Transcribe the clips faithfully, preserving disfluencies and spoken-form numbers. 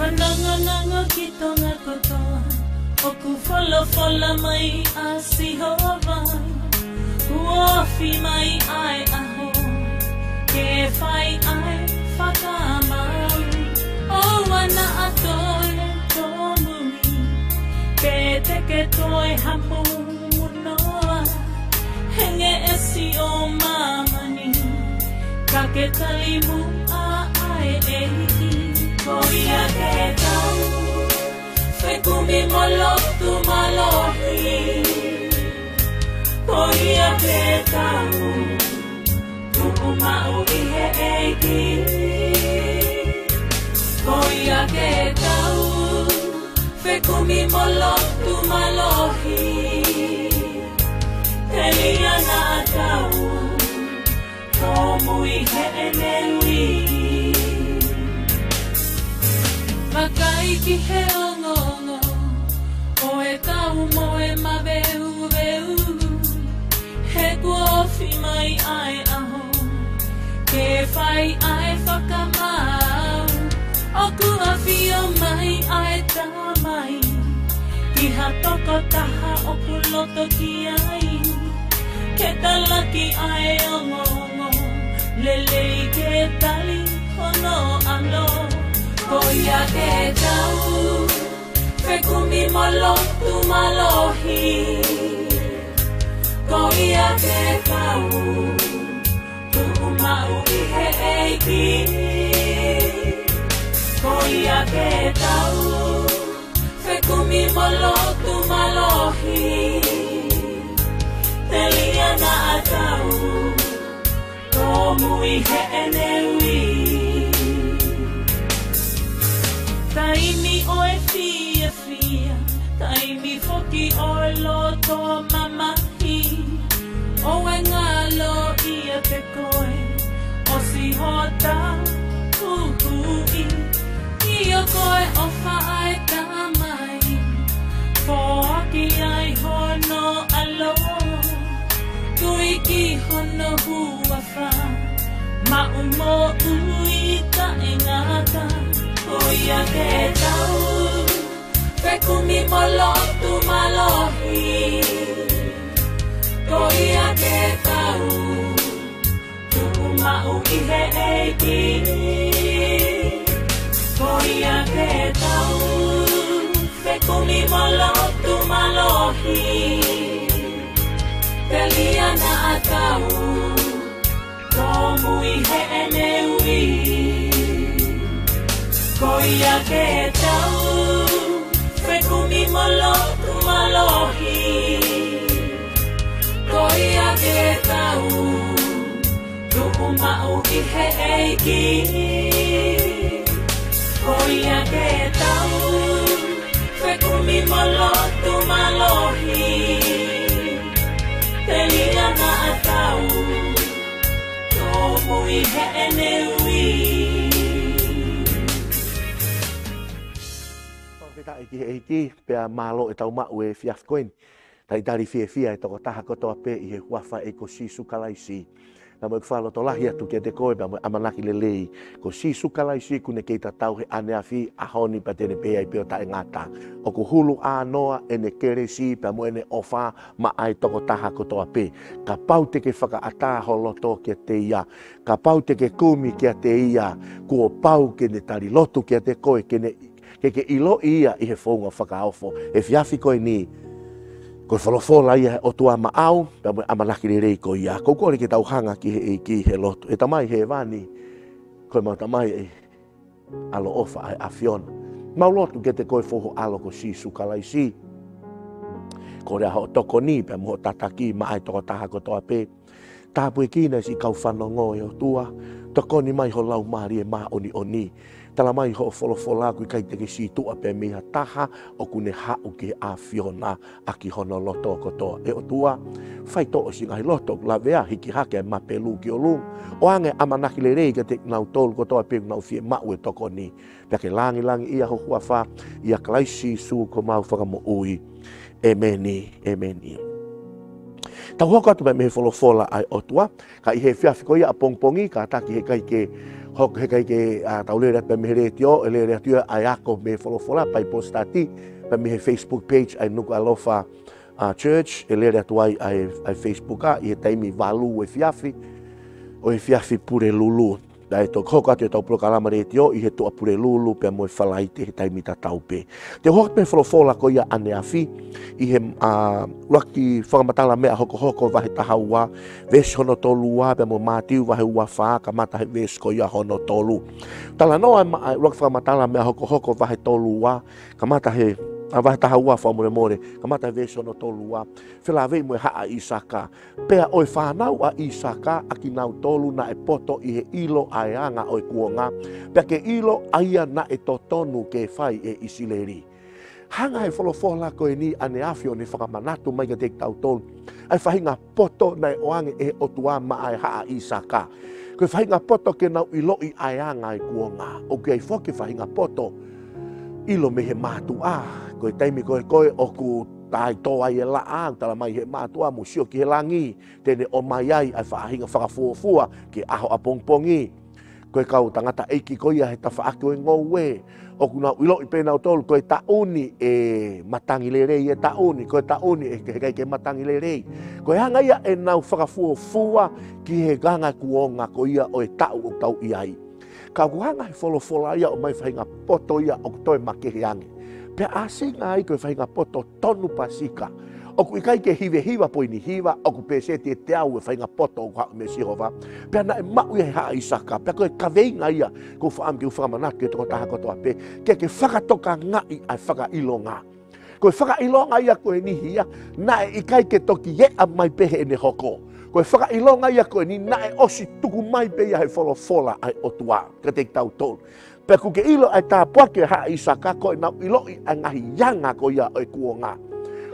Fanongonongo ki Tonga kotoa, ʻoku folofola mai ʻa Sihova. Kuo ofi mai ʻa e ʻaho ke fai ʻa e fakamaau. ʻOua naʻa toe tōmui, pe te ke toe hamumu noa he ngeʻesi ʻo māmani, ka ke tali muʻa ʻa e ʻEiki. Ko ia ke tau fekumi mo lotu mālohi. Ko ia ke tau tuʻu maʻu ʻi he ʻEiki. Ko ia ke tau fekumi mo lotu mālohi. Telia naʻa tau tōmui heʻene ui. Vakai ki he ongoongo ʻo e tau mo e maveuveu, he kuo ofi mai ʻa e ʻaho ke fai ʻa e fakamaau. ʻOku ʻafio mai ʻa e Tamai ki ha tokotaha ʻoku loto ki ai, ke talaki ʻa e ongoongo lelei ke tali hono ʻAlo. Ko ia ke tau fekumi mo lotu mālohi. Ko ia ke tau tuʻu maʻu ʻi he ʻEiki. Ko ia ke tau fekumi mo lotu mālohi. Telia naʻa tau tōmui heʻene ui. Taimi ʻo e fiefia, taimi foki ʻo e loto mamahi, ʻoua ʻe ngalo ʻiate koe ʻosi hota huhuʻi. ʻIo, ko e ʻofa ʻa e Tamai, foaki ai hono ʻAlo. Tui ki hono huafa, maʻu moʻui taʻengata. Ko ia ke tau fekumi mo lotu mālohi. Ko ia ke tau tuʻu maʻu ʻi he ʻEiki. Ko ia ke tau fekumi mo lotu mālohi. Telia naʻa tau tōmui heʻene ui. Ko ia ke tau fekumi mo lotu mālohi. Ko ia ke tau tuʻu maʻu ʻi he ʻEiki. Ko ia ke tau fekumi mo lotu mālohi. Telia naʻa tau tōmui heʻene ui. Fakafetaʻi ki he ʻEiki, pea mālō e tau maʻu e efiafi ko eni. Talitali fiefia e tokotaha kotoa pē ʻi he huafa ʻo e ʻEiki ko Sīsū Kalaisi. Naʻa mo e fakalotolahi atu kiate koe pea mo e ʻamanaki lelei, ko Sīsū Kalaisi ʻoku ne kei tatau he ʻaneafi, ʻaho ni pea te ne pehē ai pē ʻo taʻengata. ʻOku hulu ʻānoa ʻene kelesi pea mo ʻene ʻofa maʻa e tokotaha kotoa pē. Kapau te ke fakaʻatā ho loto kiate ia, kapau te ke kumi kiate ia, kuo pau ke ne tali lotu kiate koe, ke ne ke ke ʻiloʻi ia ʻi he founga fakaofo. He efiafi ko eni, ko e folofola ia ʻa e ʻOtua maʻau pea mo e ʻamanaki lelei ko ia. ʻOku ou kole ke tau hanga ki he ʻEiki he lotu. ʻE Tamai Hēvani, ko ʻemau Tamai ʻaloʻofa ʻa e ʻAfiona, mau lotu kiate koe fou ho ʻAlo ko Sīsū Kalaisi. Kole ʻa hoʻo tokoni pea mo hoʻo tataki maʻa e tokotaha kotoa pē. Tāpuekina e siʻi kau fanongo, ʻe ʻOtua. Tokoni mai ho Laumālie Māʻoniʻoni. Tala mai hoʻo folofola ʻoku ʻikai te ke sītuʻa pē mei ha taha ʻoku ne haʻu ki he ʻAfiona ʻaki hono loto kotoa. ʻE ʻOtua, faitoʻo siʻi ngaahi loto ʻoku lavea, hiki hake e mapelu ki ʻolunga. ʻOange ʻamanaki lelei kiate kinautolu kotoa pē ʻoku nau fiemaʻu e tokoni. Pea ke langilangiʻia ho huafa, ʻia Kalaisi Sīsū ko homau Fakamoʻui. ʻĒmeni, ʻēmeni. Tau hoko atu mei he folofola ʻa e ʻOtua, ka ʻi he efiafi ko ia ʻapongipongi, kātaki he ʻikai ke Hoko he ʻikai ke, ʻa, tau lele atu pē mei he letiō, ʻe lele atu ia ʻa e ako mei he folofola, Bible study, pē mei he Facebook page ʻa e Nukuʻalofa, ʻa, Church, ʻe lele atu ai ʻa e, ʻa e Facebook ʻa, ʻi he taimi valu ʻo e efiafi, ʻo e efiafi Pulelulu. Naʻe toki hoko atu ʻetau polokalama letiō ʻi he Tuʻapulelulu pea mo e Falaite he taimi tatau pē. Te u hoko atu mei he folofola ko ia ʻaneafi, ʻi he, ʻa, ʻUluaki Fakamatala Meʻa Hokohoko vahe taha ua, veesi hono tolu ua, pea mo Mātiu vahe ua fā, kamata he veesi ko ia hono tolu. Talanoa ʻa e ma-, ʻa e ʻUluaki Fakamatala Meʻa Hokohoko vahe tolu ua, kamata he, ʻa, vahe taha ua fakamolemole, kamata he veesi hono tolu ua, felāveʻi mo e haʻa ʻa ʻIsaka. Pea ʻo e fānau ʻa ʻIsaka ʻa kinautolu naʻe poto ʻi he ʻilo ʻa e anga ʻo e kuonga, pea ke ʻilo ʻa ia naʻe totonu ke fai ʻe ʻIsileli. Hanga he folofola ko eni ʻaneafi ʻo ne fakamanatu mai kiate kitautolu ʻa e faʻahinga poto naʻe ʻoange ʻe he ʻOtua maʻa e haʻa ʻa ʻIsaka. Ko e faʻahinga poto ke nau ʻiloʻi ʻa e anga ʻo e kuonga. ʻOku ʻi ai foki e faʻahinga poto ʻilo mei he mātuʻa. Ko e taimi ko ē ko ē ʻoku taʻetō ai e laʻā, ʻoku tala mai ʻe he mātuʻa mo sio ki he langi, te ne ʻomai ai ʻa e faʻahinga fakafuofua ki he ʻaho ʻapongipongi. Ko e kau tangataʻeiki ko ia he tafaʻaki ʻo e ngoue, ʻoku nau ʻiloʻi pē nautolu ko e taʻu ni ʻe matangi lelei e taʻu ni, ko e taʻu ni ʻe, ʻe ʻikai ke matangi lelei. Ko e anga ia ʻenau fakafuofua ki he anga e kuonga ko ia ʻo e taʻu ʻoku tau ʻi ai. Ka ʻoku hanga he folofola ia ʻo ʻomai faʻahinga poto ia ʻoku toe makehe ange. Pea ʻāsinga ai ko e faʻahinga poto tonu pasika. ʻOku ʻikai ke hivehiva poini hiva, ʻoku pēseti ʻe teau e faʻahinga poto ʻoku haʻu mei Sihova. Pea naʻe maʻu ia he haʻa ʻa ʻIsaka. Pea ko e kaveinga ia, ʻoku ou fakaʻamu ke u fakamanatu ki he tokotaha kotoa pē, ke ke fakatokangaʻi ʻa e fakaʻilonga. Ko e fakaʻilonga ia ko eni ia, naʻe ʻikai ke toki eʻa mai pē heʻene hoko. Ko e fakaʻilonga ia ko eni naʻe ʻosi tuku mai pē ia he folofola ʻa e ʻOtua kiate kitautolu. Pea ʻoku ke ʻilo ʻa e tāpuaki ʻa e haʻa ʻa ʻIsaka ko ʻenau ʻiloʻi ʻa e ngaahi anga ko ia ʻo e kuonga.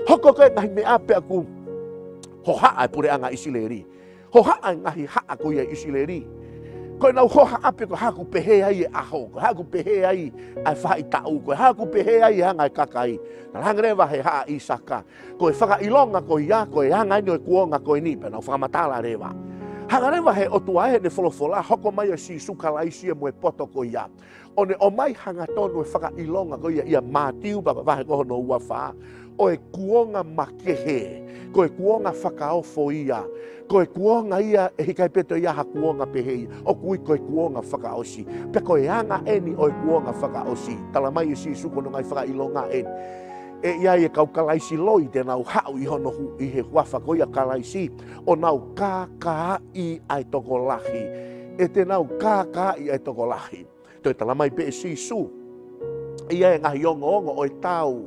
Hoko ko e ngaahi meʻa pea ʻoku hohaʻa e puleʻanga ʻIsileli. Hohaʻa e ngaahi haʻa ko ia ʻIsileli. Ko ʻenau hohaʻa pē ko e hā ʻoku pehē ai e ʻaho, ko e hā ʻoku pehē ai ʻa e faʻahitaʻu, ko e hā ʻoku pehē ai e anga e kakai. Naʻe hanga leva he haʻa ʻa ʻIsaka. Ko e fakaʻilonga ko ia, ko e anga eni ʻo e kuonga ko eni, pea nau fakamatala leva. Hanga leva he ʻOtua ʻi heʻene folofola, hoko mai ʻa Sīsū Kalaisi ia mo e poto ko ia. ʻO ne ʻomai hangatonu e fakaʻilonga ko ia ʻia Mātiu pea ko e vahe ko hono ua fā, ʻo e kuonga makehe, ko e kuonga fakaofo ia, ko e kuonga ia ʻe ʻikai pē toe ʻi ai ha kuonga pehē ia, ʻoku ui ko e kuonga fakaʻosi. Pea ko e anga eni ʻo e kuonga fakaʻosi. Tala mai ʻe Sīsū ko hono ngaahi fakaʻilonga eni. ʻE ʻi ai e kau Kalaisi loi te nau haʻu ʻi hono hu-, ʻi he huafa ko ia Kalaisi, ʻo nau kākaaʻi ʻa e tokolahi. ʻE te nau kākaaʻi ʻa e tokolahi. Toe tala mai pē ʻe Sīsū, ʻe ʻi ai e ngaahi ongoongo ʻo e tau,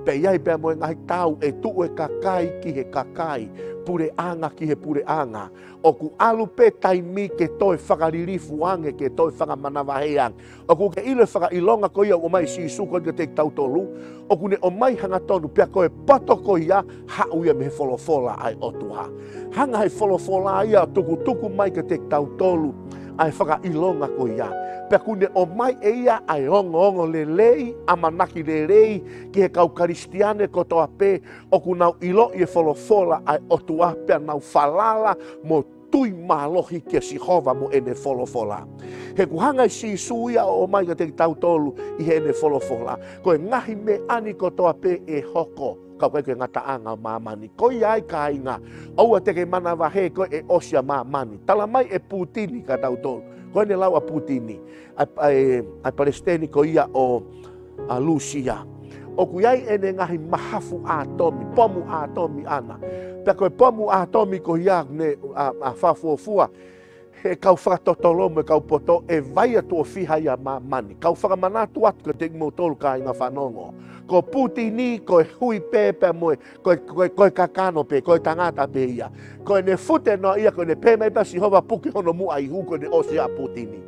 pea ʻe ʻi ai pea mo e ngaahi tau ʻe tuʻu e kakai ki he kakai, puleʻanga ki he puleʻanga. ʻOku ʻalu pē taimi ke toe fakalilifu ange, ke toe fakamanavahē ange. ʻOku ke ʻilo e fakaʻilonga ko ia ʻoku ʻomai ʻe Sīsū ko ia kiate kitautolu, ʻoku ne ʻomai hangatonu pea ko e poto ko ia haʻu ia mei he folofola ʻa e ʻOtua. Hanga he folofola ia ʻo tukutuku mai kiate kitautolu ʻa e fakaʻilonga ko ia. Pea ʻoku ne ʻomai ʻe ia ʻa e ongoongo lelei, ʻamanaki lelei, ki he kau Kalisitiane kotoa pē, ʻoku nau ʻiloʻi e folofola ʻa e ʻOtua pea nau falala mo tui mālohi kia Sihova mo ʻene folofola. He ʻoku hanga ʻe Sīsū ia ʻo ʻomai kiate kitautolu ʻi heʻene folofola. Ko e ngaahi meʻa ni kotoa pē ʻe hoko. Ka ʻoku ʻikai ko e ngataʻanga ʻo māmani. Ko ia ai kāinga, ʻoua te ke manavahē ko e ʻosi ʻa māmani. Tala mai ʻe Putini kia tautolu. Ko ʻene lau ʻa Putini. ʻA e, ʻa e, ʻa e palesiteni ko ia ʻo ʻa Lūsia. ʻOku ʻi ai ʻene ngaahi mahafu ʻātomi, pomu ʻātomi ʻana. Pea ko e pomu ʻātomi ko ia ne, ʻa, ʻa fakafuofua he kau fakatotolo mo e kau poto ʻe vaia tuʻo fiha ia ʻa māmani. Kau fakamanatu atu kiate kimoutolu kāinga fanongo. Ko Putini, ko e hui pē pea mo e, ko e, ko e, ko e kakano pē, ko e tangata pē ia. Ko ʻene fute noa ia, ko ʻene pehē mai pē ʻa Sihova puke hono muʻa ʻi hū ko ʻene ʻosi ʻa Putini.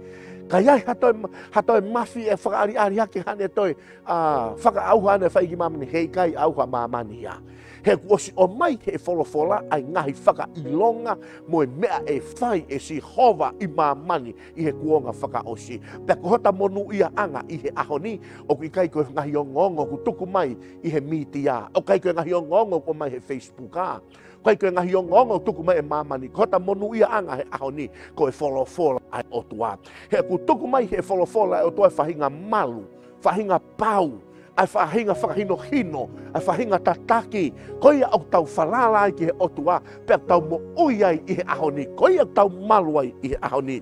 Ka ʻi ai ha toe ma-, ha toe mafi ʻe fakaʻaliʻali hake haʻane toe, ʻa, fakaʻauha ʻene fai ki māmani, heʻikai ʻauha māmani ia. He kuo ʻosi ʻomai he folofola ʻa e ngaahi fakaʻilonga mo e meʻa ʻe fai ʻe Sihova ʻi māmani ʻi he kuonga fakaʻosi. Pea ko hota monūʻiaʻanga ʻi he ʻaho ni, ʻoku ʻikai ko e ngaahi ongoongo ʻoku tuku mai ʻi he mītia. ʻOku ʻikai ko e ngaahi ongoongo ʻoku ʻomai he Facebook ʻa. ʻIkai ko e ngaahi ongoongo ʻoku tuku mai ʻe māmani, ko hota monūʻiaʻanga he ʻaho ni, ko e folofola ʻa e ʻOtua. He ʻoku tuku mai he folofola ʻa e ʻOtua e faʻahinga malu, faʻahinga pau, ʻa e faʻahinga fakahinohino, ʻa e faʻahinga tataki, ko ia ʻoku tau falala ai ki he ʻOtua, pea tau moʻui ai ʻi he ʻaho ni, ko ia ʻoku tau malu ai ʻi he ʻaho ni.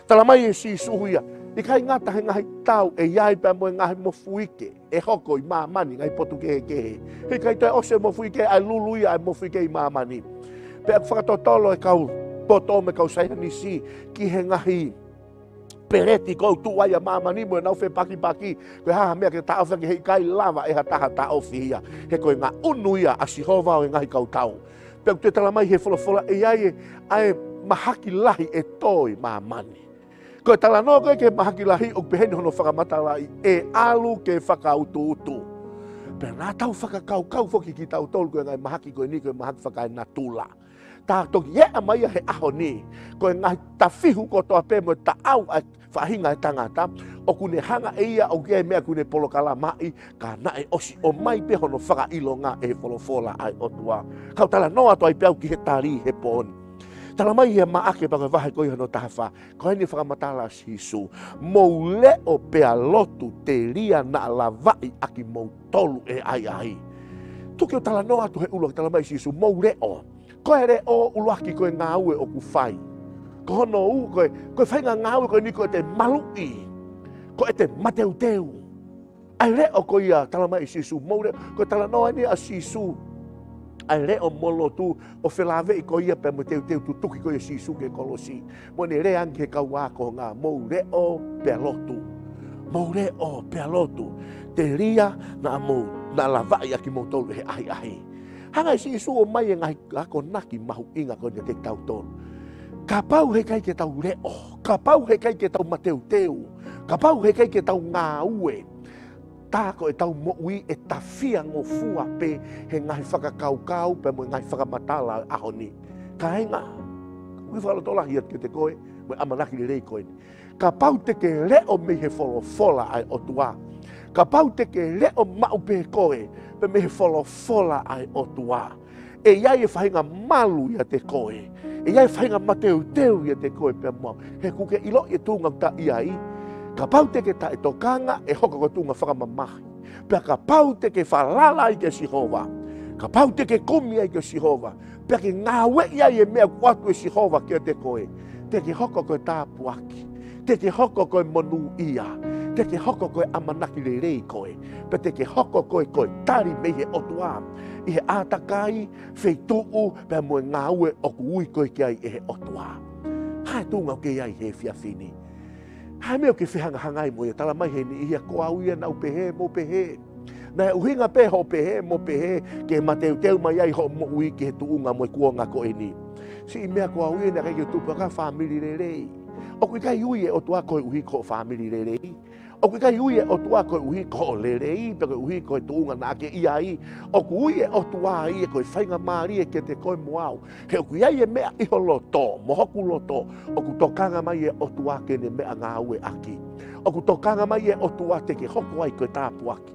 Tala mai ʻe Sīsū ia, ʻikai ngata he ngaahi tau ʻe ʻi ai pea mo e ngaahi mofuike ʻe hoko ʻi māmani, ngaahi potu kehekehe. He ʻikai toe ʻosi e mofuike, ʻa e lulu ia ʻa e mofuike ʻi māmani. Pea ʻoku fakatotolo e kau poto mo e kau saienisi ki he ngaahi peleti ʻoku tuʻu ai ʻa māmani mo ʻenau fepakipaki, ko e hā ha meʻa ke taʻofi, ke he ʻikai lava ʻe ha taha taʻofi ia. He ko e ngaʻunu ia ʻa Sihova ʻo e ngaahi kau tau. Pea ʻoku toe tala mai he folofola ʻe ʻi ai e, ʻa e mahaki lahi ʻe tō ʻi māmani. Ko e talanoa ko ē ki he mahaki lahi ʻoku pehē ni hono fakamatalaʻi, ʻe ʻalu ke fakautuutu. Pea naʻa tau fakakaukau foki kitautolu ko e ngaahi mahaki ko eni ko e mahaki fakaenatula. Tā toki eʻa mai ia he ʻaho ni, ko e ngaahi tafihu kotoa pē mo e taʻau ʻa e faʻahinga ʻo e tangata, ʻoku ne hanga ʻe ia ʻoku ʻi ai e meʻa ʻoku ne polokalamaʻi, ka naʻe ʻosi ʻomai pē hono fakaʻilonga ʻe he folofola ʻa e ʻOtua. Kau talanoa atu ai pē au ki he tali he pō ni. Tala mai ʻe Maʻake pea ko e vahe ko ia hono taha fā, ko eni e fakamatala ʻa Sīsū, mou leʻo pea lotu telia naʻa lavaʻi ʻakimoutolu ʻe he ʻahiʻahi. Tuku ke u talanoa atu he ʻuluaki, tala mai ʻe Sīsū, mou leʻo. Ko e leʻo ʻuluaki ko e ngāue ʻoku fai. Ko hono ua ko e, ko e faʻahinga ngāue ko eni ko ʻete maluʻi, ko ʻete mateuteu. ʻA e leʻo ko ia, tala mai ʻe Sīsū, mou leʻo, ko e talanoa eni ʻa Sīsū. ʻA e leʻo mo lotu, ʻo felāveʻi ko ia pea mo e teuteu tutuki ko ia ʻa Sīsū ki he kolosi. Mo ʻene lea ange ki he kau ākonga, mou leʻo pea lotu. Mou leʻo pea lotu. Telia naʻa mou, naʻa lavaʻi ʻakimoutolu ʻe he ʻahiʻahi. Hanga ʻe Sīsū ʻo ʻomai e ngaahi akonaki mahuʻinga ko eni kiate kitautolu. Kapau he ʻikai ke tau leʻo, kapau he ʻikai ke tau mateuteu, kapau he ʻikai ke tau ngāue, tā ko ʻetau moʻui ʻe tafiangofua pē he ngaahi fakakaukau pea mo e ngaahi fakamatala ʻo e ʻaho ni. Kāinga, ʻoku ou fakalotolahi atu kiate koe mo e ʻamanaki lelei ko eni. Kapau te ke leʻo mei he folofola ʻa e ʻOtua, kapau te ke leʻo maʻu pē koe pē mei he folofola ʻa e ʻOtua, ʻe ʻi ai e faʻahinga malu ʻiate koe, ʻe ʻi ai e faʻahinga mateuteu ʻiate koe pea mo au. He ʻoku ke ʻiloʻi e tuʻunga ʻoku ta ʻi ai. Kapau te ke taʻetokanga, ʻe hoko ko e tuʻunga fakamamahi. Pea kapau te ke falala ai kia Sihova, kapau te ke kumi ai kia Sihova, pea ke ngāueʻi ai e meʻa kuo ʻoatu ʻe Sihova kiate koe, te ke hoko ko e tāpuaki, te ke hoko ko e monūʻia, te ke hoko ko e ʻamanaki lelei koe, pea te ke hoko ko e, ko e tali mei he ʻOtua ʻi he ʻātakai, feituʻu pea mo e ngāue ʻoku ui koe ki ai ʻe he ʻOtua. Hā e tuʻunga ʻoku ke ʻi ai he efiafi ni? Hā e meʻa ʻoku ke fehangahangai mo ia? Tala mai he niʻihi ia, ko au ia naʻa ku pehē mo pehē. Naʻe ʻuhinga pē hoʻo pehē mo pehē ke mateuteu mai ai hoʻo moʻui ki he tuʻunga mo e kuonga ko eni. Siʻi meʻa, ko au ia naʻe ʻikai ke u tupu au ko ha fāmili lelei. ʻOku ʻikai ui e ʻOtua koeʻuhi ko hoʻo fāmili lelei. ʻOku ʻikai ui e ʻOtua koeʻuhi ko hoʻo lelei, pe koeʻuhi ko e tuʻunga naʻa ke ʻi ai. ʻOku ui e ʻOtua ia ko e faingamālie kiate koe mo au. He ʻoku ʻi ai e meʻa ʻi ho loto, mo hoku loto, ʻoku tokanga mai e ʻOtua ke ne meʻangāueʻaki. ʻOku tokanga mai e ʻOtua te ke hoko ai ko e tāpuaki.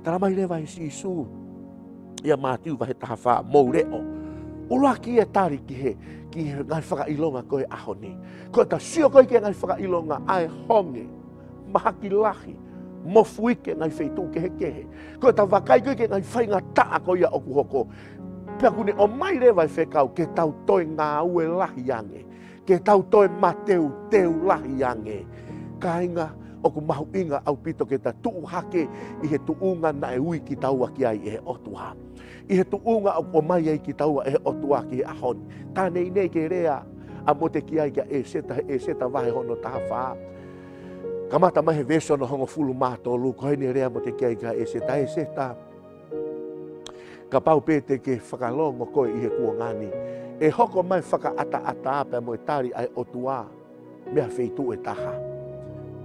Tala mai leva ʻe Sīsū ʻia Mātiu vahe taha fā, mou leʻo. ʻUluaki e tali ki he, ki he ngaahi fakaʻilonga ko ē ʻo e ʻaho ni. Ko ʻeta sio ko ē ki he ngaahi fakaʻilonga ʻa e honge, mahaki lahi, mofuike ngaahi feituʻu kehekehe. Ko ʻeta vakai ko ē ki he ngaahi faingataʻa ko ia ʻoku hoko. Pea ʻoku ne ʻomai leva e fekau ke tau toe ngāue lahi ange, ke tau toe mateuteu lahi ange. Kāinga, ʻoku mahuʻinga ʻaupito ke ta tuʻu hake ʻi he tuʻunga naʻe ui kitaua ki ai ʻe he ʻOtua. ʻI he tuʻunga ʻoku ʻomai ai kitaua ʻe he ʻOtua ki he ʻaho ni. Tā neʻineʻi ke lea ʻa Motekiai kia ʻĒseta, he ʻĒseta vahe hono taha fā. Kamata mai he veesi hono hongofulu mā tolu, ko eni e lea ʻa Motekiai kia ʻĒseta, ʻĒseta, kapau pē te ke fakalongo koe ʻi he kuonga ni, ʻe hoko mai e fakaʻataʻatā pea mo e tali ʻa e ʻOtua mei ha feituʻu ʻe taha.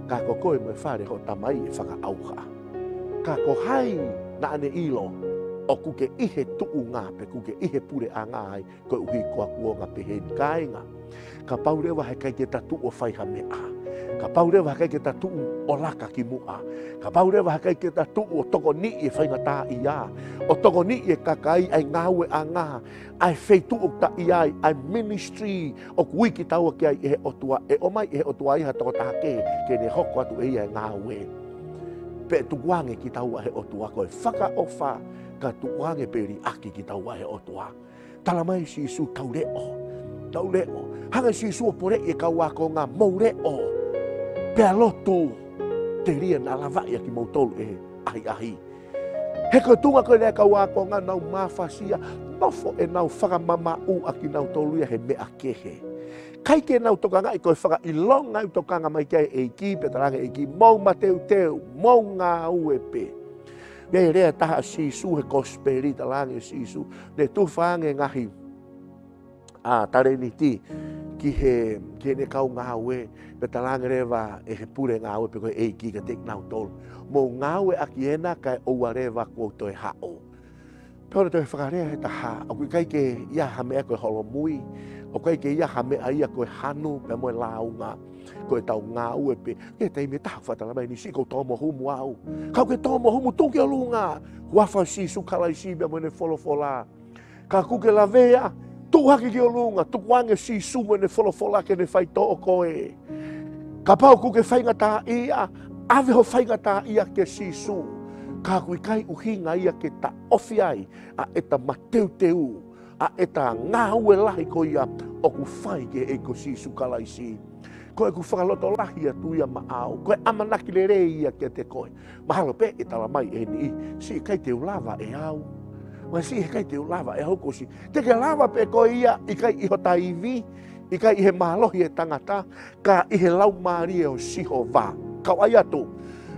Ka ko koe mo e fale hoʻo tamai ʻe fakaʻauha. Ka ko hai naʻa ne ʻilo ʻoku ke ʻi he tuʻunga pe ʻoku ke ʻi he puleʻanga ai koeʻuhi ko ha kuonga pehē ni? Kāinga, kapau leva he ʻikai ke ta tuʻu ʻo fai ha meʻa, Kapau leva heʻikai ke ta tuʻu ʻo laka ki muʻa. Kapau leva heʻikai ke ta tuʻu ʻo tokoniʻi e faingataʻaʻia, ʻo tokoniʻi e kakai, ʻa e ngāueʻanga, ʻa e feituʻu ʻoku ta ʻi ai, ʻa e ministry ʻoku ui kitaua ki ai ʻe he ʻOtua, ʻe ʻomai ʻe he ʻOtua ia ha tokotaha kehe ke ne hoko atu ʻe ia e ngāue. Pea tukuange kitaua ʻe he ʻOtua, ko e fakaʻofa, ka tukuange pē liʻaki kitaua ʻe he ʻOtua. Talamai ʻe Sīsū, tau leʻo, tau leʻo. Hanga ʻe Sīsū ʻo poleʻi e kau ākonga, mou leʻo. Pea lotu, telia naʻa lavaʻi ʻa kimoutolu ʻe he ʻahiʻahi. He ko e tuʻunga ko ē naʻe kau ākonga nau mafasia, nofo ʻenau fakamamaʻu ʻa kinautolu ia he meʻa kehe. ʻIkai ke nau tokangaʻi ko e fakaʻilonga ʻoku tokanga mai ki ai e ʻEiki, pea talaange ʻe he ʻEiki, mou mateuteu, mou ngāue pē. Pea ʻi he lea ʻe taha ʻa Sīsū he kosipeli, talaange ʻe Sīsū, ne tufa ange ngaahi, ʻa, talēniti ki he, ki heʻene kau ngāue, pea talaange leva ʻe he pule ngāue pe ko e ʻEiki kiate kinautolu, mou ngāueʻaki ena kae ʻoua leva kuo u toe haʻu. Pea ʻoku toe fakalea ʻe he taha, ʻoku ʻikai ke ʻi ai ha meʻa ko e holomui, ʻoku ʻikai ke ʻi ai ha meʻa ia ko e hanu pea mo e lāunga, ko ʻetau ngāue pē. He taimi ʻe taha ʻoku faʻa talamai ʻe Nisi, ʻoku ou tō mo humu au. Kapau ʻoku ke tō mo humu, tuʻu ki ʻolunga. Huafa ʻo Sīsū Kalaisi pea mo ʻene folofola. Kapau ʻoku ke lavea, tuʻu hake ki ʻolunga, tukuange ʻa Sīsū mo ʻene folofola ke ne faitoʻo koe. Kapau ʻoku ke faingataʻaʻia, ʻave hoʻo faingataʻaʻia kia Sīsū. Ka ʻoku ʻikai ʻuhinga ia ke taʻofi ai ʻa ʻeta mateuteu, ʻa ʻeta ngāue lahi ko ia ʻoku fai ki he ʻEiki ko Sīsū Kalaisi. Ko ʻeku fakalotolahi atu ia maʻau, ko e ʻamanaki lelei ia kiate koe. Mahalo pē ʻe talamai ʻe he niʻihi, siʻi ʻikai te u lava ʻe au. Mo e siʻi heʻikai te u lava ʻe au, ko siʻi. Te ke lava pē koe ia, ʻikai ʻi hota ivi, ʻikai ʻi he mālohi ʻo e tangata, ka ʻi he Laumālie ʻo Sihova. Kau ʻai atu,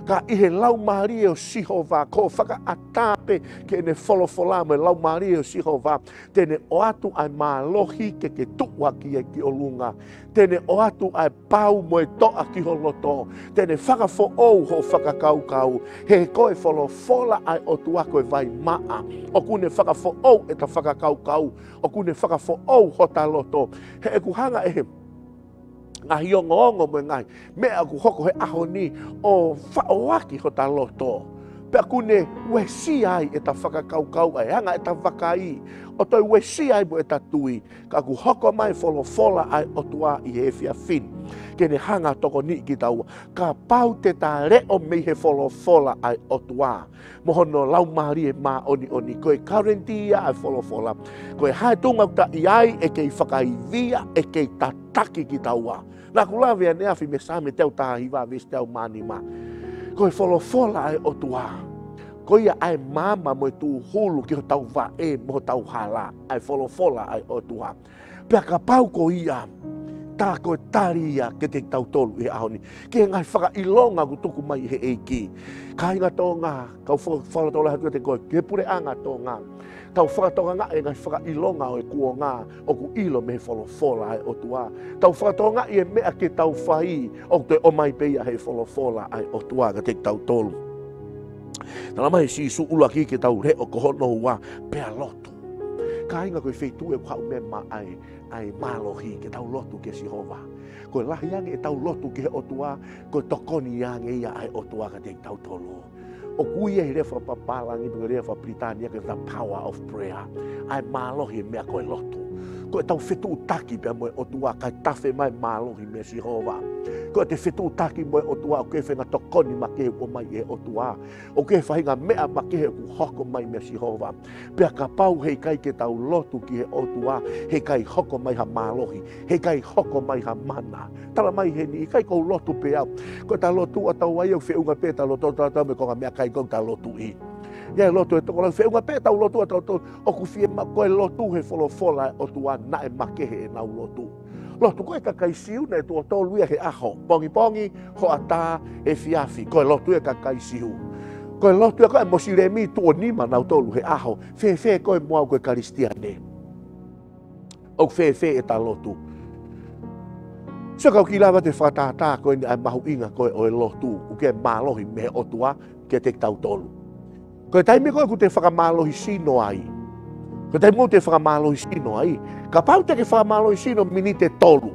ka ʻi he Laumālie ʻo Sihova, ko hoʻo fakaʻatā pē ki heʻene folofola mo e Laumālie ʻo Sihova, te ne ʻoatu ʻa e mālohi ke ke tuʻu hake ai ki ʻolunga. Te ne ʻoatu ʻa e pau mo e toʻa ki ho loto. Te ne fakafoʻou hoʻo fakakaukau. He ko e folofola ʻa e ʻOtua ko e vai maʻa. ʻOku ne fakafoʻou ʻeta fakakaukau. ʻOku ne fakafoʻou hota loto. He ʻoku hanga ʻe he ngaahi ongoongo mo e ngaahi meʻa ʻoku hoko he ʻaho ni ʻo faʻoaki hota loto. Pea ʻoku ne uesia ai ʻeta fakakaukau, ʻa e anga ʻeta vakai, ʻo toe uesia ai mo ʻeta tui. Ka ʻoku hoko mai e folofola ʻa e ʻOtua ʻi he efiafi ni ke ne hanga ʻo tokoniʻi kitaua. Kapau te ta leʻo mei he folofola ʻa e ʻOtua mo hono Laumālie Māʻoniʻoni, ko e guarantee ia ʻa e folofola. Ko e hā e tuʻunga ʻoku ta ʻi ai, ʻe kei fakaivia, ʻe kei tataki kitaua. Naʻa ku lave ʻaneafi mei he Saame teau taha hiva veesi teau mā nima. Ko e folofola ʻa e ʻOtua, ko ia ʻa e maama mo e tūhulu ki hotau vaʻe mo hotau hala, ʻa e folofola ʻa e ʻOtua. Pea kapau ko ia, tā ko e tali ia kiate kitautolu ʻi he ʻaho ni ki he ngaahi fakaʻilonga ʻoku tuku mai ʻe he ʻEiki. Kāinga Tonga, kau fa-, fakalotolahi atu kiate koe, ki he puleʻanga Tonga. Tau fakatokangaʻi e ngaahi fakaʻilonga ʻo e kuonga ʻoku ʻilo mei he folofola ʻa e ʻOtua. Tau fakatokangaʻi e meʻa ke tau fai ʻoku toe ʻomai pē ia ʻe he folofola ʻa e ʻOtua kiate kitautolu. Talamai ʻe Sīsū, ʻuluaki ke tau leʻo, ko hono ua, pea lotu. Kāinga, ko e feituʻu ʻoku haʻu mei ai ʻa e, ʻa e mālohi ke tau lotu kia Sihova. Ko e lahi ange ʻetau lotu ki he ʻOtua, ko e tokoni ange ia ʻa e ʻOtua kiate kitautolu. ʻOku ui ia ʻi he lea fakapapālangi pe ko e lea fakapilitānia ko e the power of prayer. ʻA e mālohi e meʻa ko e lotu. Ko ʻetau fetuʻutaki pea mo e ʻOtua kae tafe mai e mālohi meia Sihova. Ko ʻete fetuʻutaki mo e ʻOtua ʻoku ʻi ai e faʻahinga tokoni makehe ʻoku ʻomai ʻe he ʻOtua. ʻOku ʻi ai e faʻahinga meʻa makehe ʻoku hoko mai meia Sihova. Pea kapau heʻikai ke tau lotu ki he ʻOtua, heʻikai hoko mai ha mālohi, heʻikai hoko mai ha mana. Talamai ʻe he niʻihi, ʻikai, ʻoku ou lotu pē au. Ko ʻeta lotu ʻatautolu ia ʻoku feʻunga pē ʻeta lotu ʻatautolu mo e konga meʻakai ʻoku ta lotuʻi. ʻI ai e lotu ʻa e tokolahi, feʻunga pē ʻetau lotu ʻatautolu, ʻoku fiemaʻu, ko e lotu he folofola ʻa e ʻOtua naʻe makehe ʻenau lotu. Lotu, ko e kakai Siu naʻe tuʻo tolu ia he ʻaho, pongipongi, hoʻatā, efiafi, ko e lotu ia ʻa e kakai Siu. Ko e lotu ia ʻa e Mosilemi, tuʻo nima nautolu he ʻaho, fēfē koe mo au ko e Kalisitiane? ʻOku fēfē ʻeta lotu? Sio, ka u kiʻi lava atu e fakatātā ko eni ʻa e mahuʻinga ko ē ʻo e lotu, ʻoku ʻi ai e mālohi mei he ʻOtua kiate kitautolu. Ko e taimi ko ē ʻoku te fakamālohisino ai, ko e taimi ko ē ʻoku te fakamālohisino ai, kapau te ke fakamālohisino miniti ʻe tolu,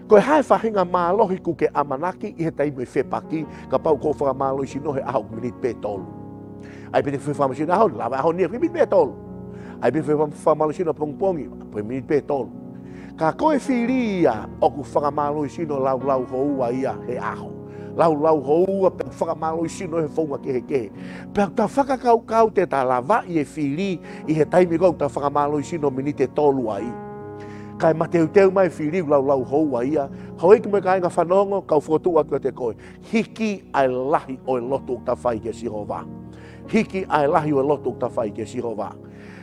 Ko e hā e faʻahinga mālohi ʻoku ke ʻamanaki ʻi he taimi ʻo e fepaki, kapau ʻoku fakamālohisino he ʻaho ʻoku miniti pē tolu? ʻAi pē te ke fakamālohisino he ʻaho ni, lava ʻaho ni ʻoku miniti pē tolu. ʻAi pē te ke fakamālohisino pongipongi, pē miniti pē tolu. Ka ko e fili ia ʻoku fakamālohisino laulau houa ia he ʻaho. Laulau houa pea fakamālohisino he founga kehekehe. Pea ʻoku ta fakakaukau te ta lavaʻi e fili ʻi he taimi ko ē ʻoku ta fakamālohisino miniti ʻe tolu ai. Kae mateuteu mai e fili ʻoku laulau houa ia. Houʻeiki mo e kāinga fanongo, kau fokotuʻu atu kiate koe. Hiki ʻa e lahi ʻo e lotu ʻoku ta fai kia Sihova. Hiki ʻa e lahi ʻo e lotu ʻoku ta fai kia Sihova.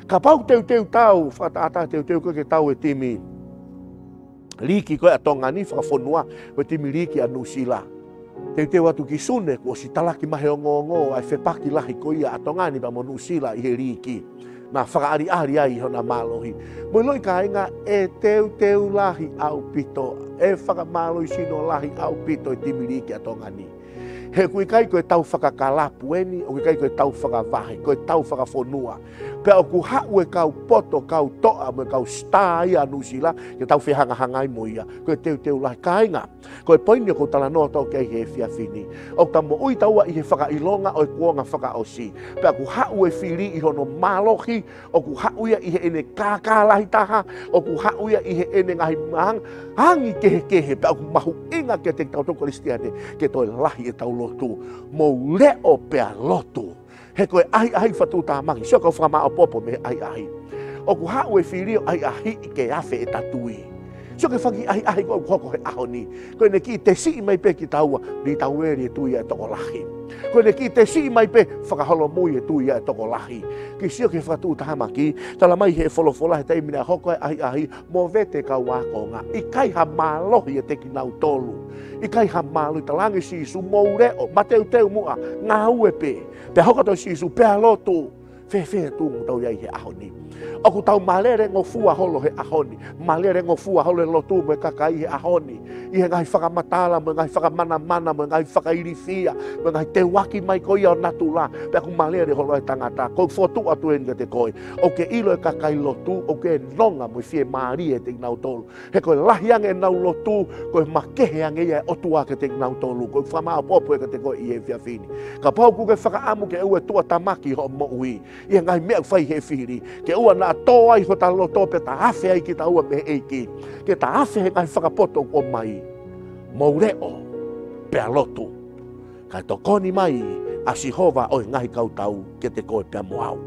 Kapau teuteu tau, fakatātā teuteu ko ē ke tau e timi liiki ko ē ʻa Tonga ni, fakafonua, ko e timi liiki ʻa Nuʻusila. Teuteu atu ki Sune, kuo ʻosi talaki mai he ongoongo ʻa e fepaki lahi ko ia ʻa Tonga ni pea mo Nuʻusila ʻi he liiki. Naʻa fakaʻaliʻali ai hona mālohi. Mo ʻiloʻi kāinga, ʻe teuteu lahi ʻaupito, ʻe fakamālohisino lahi ʻaupito e timi liiki ʻa Tonga ni. He ʻoku ʻikai ko e tau fakakalapu eni, ʻoku ʻikai ko e tau fakavahe, ko e tau fakafonua. Pea ʻoku haʻu e kau poto, kau toʻa, mo e kau star ia ʻa Nuʻusila, ke tau fehangahangai mo ia. Ko e teuteu lahi kāinga. Ko e poini ʻoku ou talanoa atu ki ai he efiafi ni. ʻOku ta moʻui taua ʻi he fakaʻilonga ʻo e kuonga fakaʻosi. Pea ʻoku haʻu e fili ʻi hono mālohi, ʻoku haʻu ia ʻi heʻene kākā lahi taha, ʻoku haʻu ia ʻi heʻene ngaahi mahangi kehekehe, pea ʻoku mahuʻinga kiate kitautolu Kalisitiane, ke toe lahi ʻetau lotu. Mou leʻo pea lotu. He ko e ʻahiʻahi fakatuʻutāmaki, sio kau fakamāʻopoʻopo mei he ʻahiʻahi. ʻOku haʻu e fili ʻo ʻahiʻahiʻi ke afe ʻeta tui. Sio ki he fanga ʻahiʻahi ko ē ʻoku hoko he ʻaho ni. Ko ʻene kiʻi tesiʻi mai pē kitaua, ni tau eri e tui ʻa e tokolahi. Ko ʻene kiʻi tesiʻi mai pē, fakaholomui e tui ʻa e tokolahi. Ke sio ki he fakatuʻutāmaki, tala mai he folofola he taimi naʻe hoko ai e ʻahiʻahi, movete kau ākonga. ʻIkai ha mālohi ʻiate kinautolu. ʻIkai ha mālohi, talaange Sīsū, mou leʻo, mateuteu muʻa, ngāue pē. Pea hoko atu Sīsū, pea lotu. Fēfē tuʻunga ʻoku tau ʻi ai he ʻaho ni? ʻOku tau mālele ngofua holo he ʻaho ni. Mālele ngofua holo e lotu mo e kakai he ʻaho ni. ʻI he ngaahi fakamatala, mo e ngaahi fakamanamana, mo e ngaahi fakailifia, mo e ngaahi teuaki mai ko ia ʻo natula. Pea ʻoku mālele holo e tangata. Ko e fokotuʻu atu eni kiate koe. ʻOku ke ʻilo e kakai lotu, ʻoku ke nonga mo e fiemālie ʻiate kinautolu. He ko e lahi ange ʻenau lotu, ko e makehe ange ia e ʻOtua kiate kinautolu. Ko e fakamāʻopoʻopo ē kiate koe ʻi he efiafi ni. Kapau ʻoku ke fakaʻamu ke ʻoua ʻe tuʻatamaki hoʻo moʻui ʻi he ngaahi meʻa ʻoku fai he fili, ke ʻoua naʻa tō ai hota loto pea ta afe ai kitaua mei he ʻEiki, ke ta afe he ngaahi fakapoto ʻoku ʻomai. Mou leʻo, pea lotu. Kae tokoni mai ʻa Sihova ʻo e ngaahi kautau kiate koe pea mo au.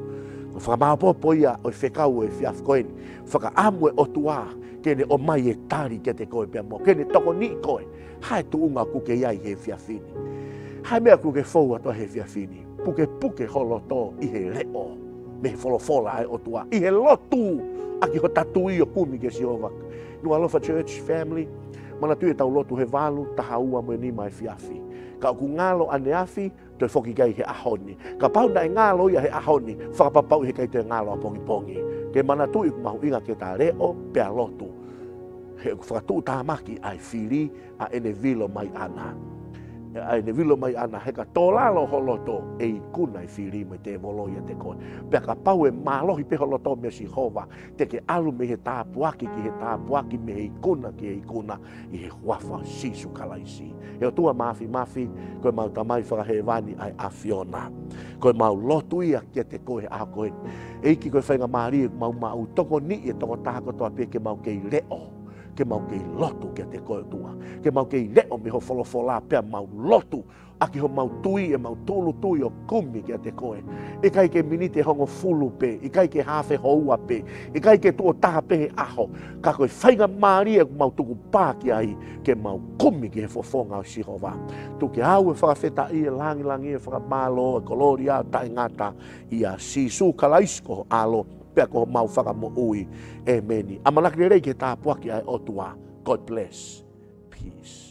Ko e fakamāʻopoʻopo ia ʻo e fekau ʻo e efiafi ko eni. Fakaʻamu e ʻOtua ke ne ʻomai e tali kiate koe pea mo au. Ke ne tokoniʻi koe. Hā e tuʻunga ʻoku ke ʻi ai he efiafi ni? Hā e meʻa ʻoku ke fou atu ai he efiafi ni? Pukepuke ho loto ʻi he leʻo mei he folofola ʻa e ʻOtua, ʻi he lotu ʻaki hota tui ʻo kumi kia Sihova. Nuʻu Alofa Church family, manatuʻi ʻetau lotu he valu, taha ua mo e nima efiafi. Ka ʻoku ngalo ʻaneafi, toe foki ki ai he ʻaho ni. Kapau naʻe ngalo ia he ʻaho ni, fakapapauʻi he ʻikai toe ngalo ʻapongipongi. Ke manatuʻi ʻoku mahuʻinga ke ta leʻo pea lotu. He ʻoku fakatuʻutāmaki ʻa e fili ʻa ʻene vilo mai ʻana. ʻA ʻene vilo mai ʻana, he ka tō lalo ho loto, ʻe ikuna e fili mo e tēvolo ʻiate koe. Pea kapau ʻe mālohi pē ho loto meia Sihova, te ke ʻalu mei he tāpuaki ki he tāpuaki, mei he ikuna ki he ikuna, ʻi he huafa ʻo Sīsū Kalaisi. ʻE ʻOtua Māfimafi, ko ʻemau Tamai fakahēvani ʻa e ʻAfiona. Ko ʻemau lotu ia kiate koe he ʻaho ko eni. ʻEiki, ko e faingamālie ʻoku mau maʻu, tokoniʻi e tokotaha kotoa pē ke mau kei leʻo, ke mau kei lotu kiate koe ʻOtua. Ke mau kei leʻo mei ho folofola pea mau lotu ʻaki homau tui, ʻemau tūʻulutui ʻo kumi kiate koe. ʻIkai ke miniti ʻe hongofulu pē, ʻikai ke hafe houa pē, ʻikai ke tuʻo taha pē he ʻaho, ka ko e faingamālie ʻoku mau tukupā ki ai, ke mau kumi ki he fofonga ʻo Sihova. Tuku ke au e fakafetaʻi, e langilangi, e fakamālō, e kolōlia taʻengata, ʻia Sīsū Kalaisi ko ho ʻAlo, pea ko homau Fakamoʻui. ʻĒmeni. ʻAmanaki lelei ki he tāpuaki ʻa e ʻOtua. God bless. Peace.